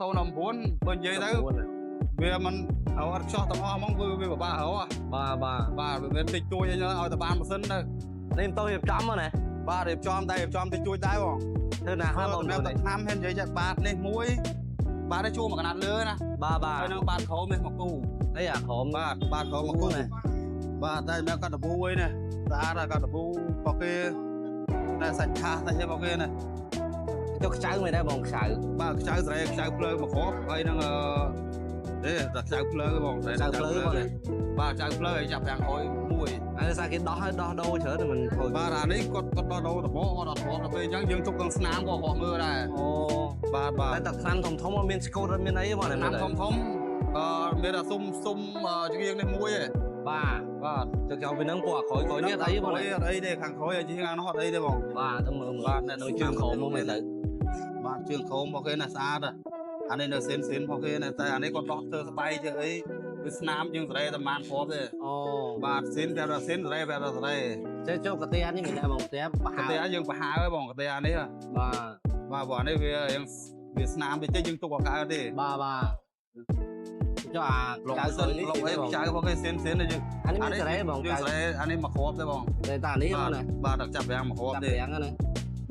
019បើនិយាយទៅវាមិនអត់ខ្ចោះទាំងអស់ហ្មងគឺវាពិបាករក បាទបាទ បាទវាមានតិចតួចអីចឹងឲ្យតែបានម៉ាស៊ីនទៅ នេះម៉ូតូរៀបចំមកណា បាទរៀបចំតែរៀបចំតិចតួចដែរបង ធ្វើណាខ្លះបង សម្រាប់តែឆ្នាំហ៊ាននិយាយចាបាទនេះមួយបាទនេះជួមកកណាត់លើណា បាទបាទ ហើយនឹងបាទក្រោមនេះមកគូ អីអាក្រម បាទបាទក្រោមមកគូបាទតែសម្រាប់កាត់តប៊ូអីនេះស្អាតកាត់តប៊ូរបស់គេតែសាច់ឆាសសាច់អីរបស់គេណា ចុះខ្ចៅមិនដែរបងខ្ចៅ បាទខ្ចៅស្រែខ្ចៅភ្លើងមកគ្រាប់ហើយនឹងអឺទេតែខ្ចៅភ្លើងបង ខ្ចៅភ្លើងបង បាទខ្ចៅភ្លើងឲ្យចាប់ប្រាំងក្រោយមួយ ហើយសារគេដោះហើយដោះដូរច្រើនមិនខូច បាទអានេះគាត់គាត់ដោះដូរដបគាត់អត់គ្រាប់ដល់ពេលអញ្ចឹងយើងទុកទាំងស្នាមក៏គាត់មើលដែរ អូ បាទបាទ តែតែឆ្នាំធំធំអត់មានស្កូតអត់មានអីបង ស្នាមធំធំអឺមានតែសុំសុំជាងនេះមួយឯង បាទ បាទ ចុះចោលពីហ្នឹងពួកក្រោយក្រោយនេះអត់អីបង អត់អីទេខាងក្រោយជាងអានោះអត់អីទេបង បាទទៅមើលមើល បាទ នៅជើងក្រោមមកមែនទៅ បាទជើងក្រោមរបស់គេណាស្អាតអានេះនៅសេនសេនរបស់គេណាតែអានេះគាត់ដោះធ្វើស្បែកជើងអីវាស្នាមយើងសេរីតែបានគ្រាប់ទេ អូ បាទសេនប្រាប់ថាសេនសេរីប្រាប់ថាសេរី ចេះចូលកាទៀនេះមិនដែរបងផ្ទះប្រ កា ហើ ទេយើងប្រហើហើយបងកាទេអានេះ បាទ បាទព្រោះអានេះវាយើងវាស្នាមតិចតិចយើងទុកអត់កើតទេ បាទបាទចុះអា លងសិនលងអីខ្ចៅរបស់គេសេនសេនយើង អានេះមានសេរីបង យើងសេរីអានេះមកគ្រាប់ទេបង តែតានេះបងណា បាទដល់ចាប់រាំងមកគ្រាប់ ចាប់ ទេ រាំងណា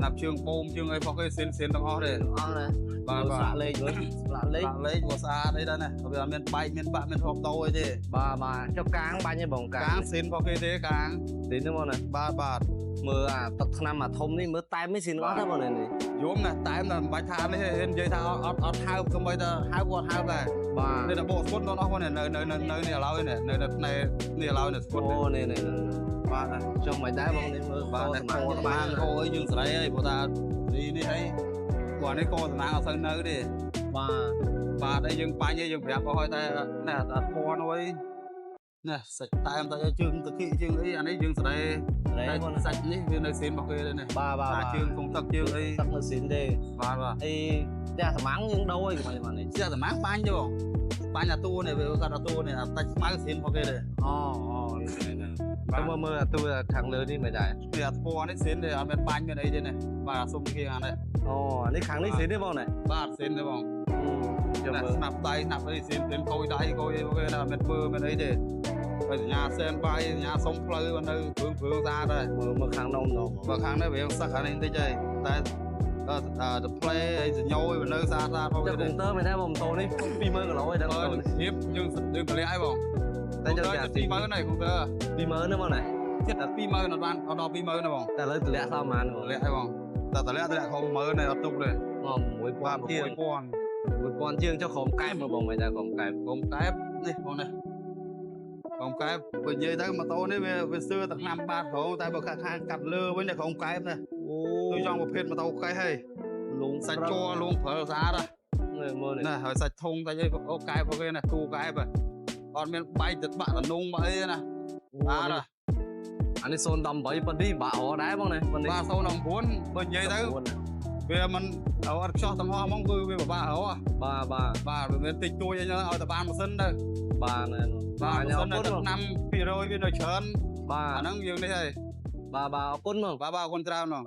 ណាប់ជើងពោមជើងអីរបស់គេសេនសេនទាំងអស់ទេ អស់ណា បាទបាទ ស្លាកលេខមើលស្លាកលេខ បាក់លេខវាស្អាតអីដែរណាវាអត់មានបែកមានបាក់មានធប់ដោអីទេ បាទបាទចុះកាងបាញ់ឯងបងកាង កាងសេនរបស់គេទេកាង ទីនេះបងណា បាទបាទ មើលអាទឹកថ្នាំអាធំនេះមើលតែមនេះស៊ីនអស់ទេបងនេះ យំណាតែមតែមិនបាច់ថានេះហ៊ាននិយាយថាអត់អត់ហើបសូម្បីតែហើបគាត់ហើបដែរ បាទ នេះតែបោកស្គុតដល់អស់គាត់នេះនៅនៅនៅនេះឥឡូវនេះនៅនៅផ្នែកនេះឥឡូវនេះស្គុត អូនេះនេះ បាទណា ចុះមិនដែរបងនេះមើល បាទតែកតំណាងកអីយើងសេរីហើយព្រោះថានេះនេះអីគាត់នេះកតំណាងអត់សូវនៅទេ បាទ បាទអីយើងបាញ់អីយើងប្រាប់គាត់ហើយតែនេះអត់ពណ៌នោះអីនេះសាច់តែមតែជើងទឹកគីជើងអីអានេះយើងសេរី តែ រ៉េបង សាច់នេះវានៅសេនរបស់គេទេនេះ បាទបាទ អាជើងក្នុងទឹកជើងអី ទឹកនៅស៊ីនទេ បាទបាទ អីផ្ទះសម្ាំងយើងដូរអីកុំឲ្យនេះ ជាតំណាងបាញ់ទេបងបាញ់អាតួនេះវាគាត់អាតួនេះអាតាច់ស្មៅសេនរបស់គេទេ អូអូទៅមើលមើលអាទូខាងលើនេះមិនដែរ វាអាពណ៌នេះសេនទេអត់មានបាញ់មានអីទេនេះបាទអាសុំគេអានេះ អូនេះខាងនេះស៊ីនទេបងណា បាទសេនទេបង ចាំមើល ណាស្នាប់ដៃស្នាប់អីសេនសេនកយដៃកយអីគេណាអត់មានធ្វើមានអីទេហើយសញ្ញាសេនបាយសញ្ញាសុំផ្លូវនៅព្រឿងព្រឿងស្អាតដែរ មើលមើលខាងនោះម្ដង បើខាងនេះវាសឹកអានេះបន្តិចហើយតែដល់ទៅផ្លែហើយសញោយនៅស្អាតស្អាតផង ចុះកុំទ័រមិនដែរបងម៉ូតូនេះ20000គីឡូឯងដឹង អឺរៀបយើងយើងតម្លាក់ហើយបង តែចុះចា 20000ហើយកុំទ័រ 20000ណាបងណា ចិត្តតែ20000អត់បានអត់ដល់20000ណាបង តែឥឡូវតម្លាក់សល់ប៉ុន្មានបង តម្លាក់ហើយបងតែតម្លាក់តម្លាក់ក្រុម10000ហើយអត់ទុកទេ អូ បាទ 1000ជាង 6000 1000ជាងចុះក្រុមកែបមើលបងមិនដែរក្រុមកែប ក្រុមកែបនេះបងនេះក្រុមកែបបើនិយាយទៅម៉ូតូនេះវាវាសឿតែឆ្នាំបាតផងតែបើខាងកាត់លើវិញនេះក្រុមកែបនេះ អូ ដូចចង់ប្រភេទម៉ូតូកេះហើយ លង សាច់ជ័រលងព្រិលស្អាត នេះមើលនេះ ណាហើយសាច់ធុងតែអីអូកែបគេណាទូកែបអត់មានបែកទៅបាក់តនងបាក់អីណាបាទ អានេះ018ប៉ុណ្នេះបាក់រដែរបងណាប៉ុណ្នេះ បាទ019បើនិយាយទៅវាមិនអត់ខ្ចោះទាំងអស់ហ្មងគឺវាពិបាករក បាទបាទ បាទវាមានតិចតួចអីចឹងឲ្យតែបានម៉ាស៊ីនទៅ បាទណែ បាទម៉ាស៊ីននៅឆ្នាំ200វានៅច្រើន បាទ អាហ្នឹងយើងនេះហើយ បាទបាទអរគុណបង បាទបាទអរគុណច្រើនបង